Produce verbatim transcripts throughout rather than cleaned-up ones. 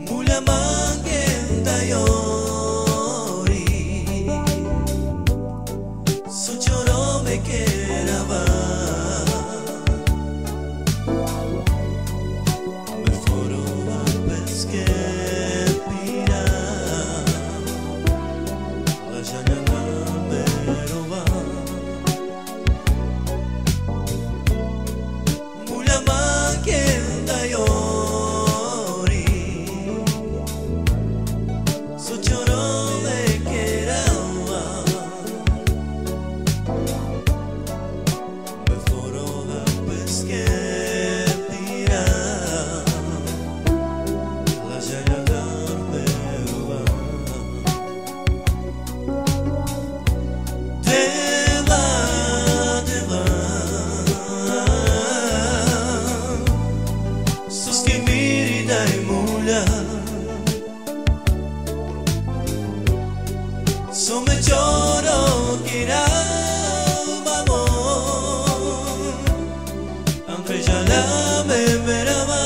Mula mangenta yori, so choro me kera ba. Me foro ba peske pira, la jana na me roba. Mula mangenta yori, so choro me kera ba. Me foro ba peske pira, la jana na me roba. Deva, deva, sos ke miri dai mula. So me choro kira ba mo. Anke jala me mera ba.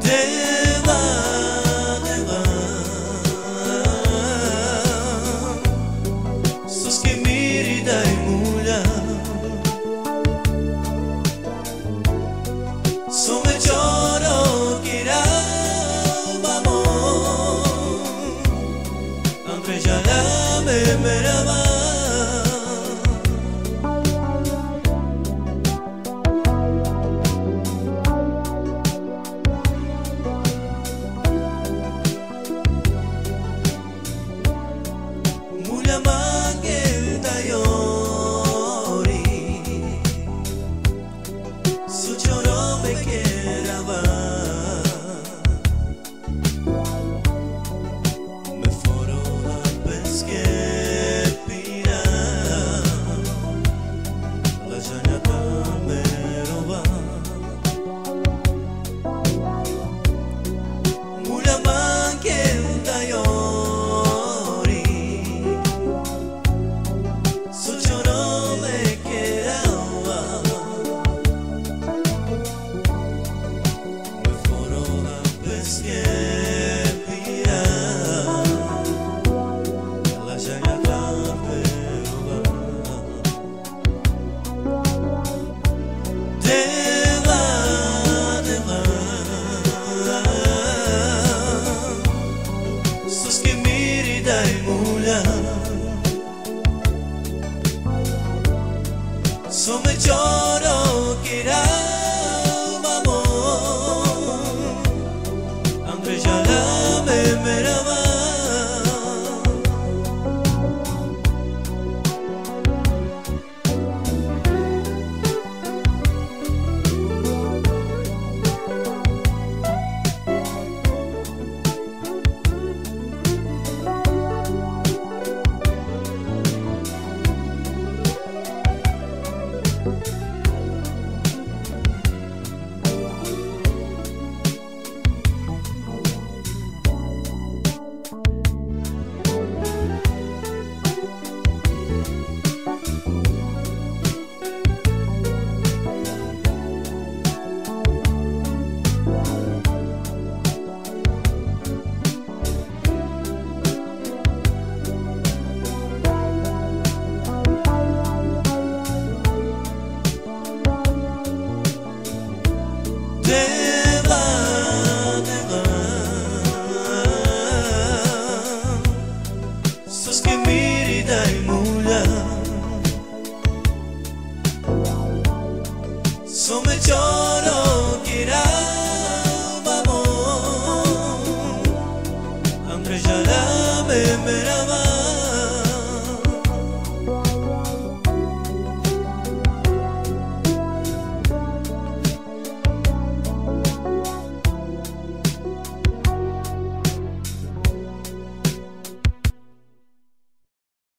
Deva, deva, sos ke miri dai mula. So me choro kira ba mo. Anke jala me mera ba. Mula mangenta yori, so choro me kera ba. Me foro ba peske pira, la jana na me roba. Mula mangenta yori, so choro me kera ba. Me foro ba peske pira, la jana na me roba. Deva, deva, sos ke miri dai mula. So me choro kira ba mo.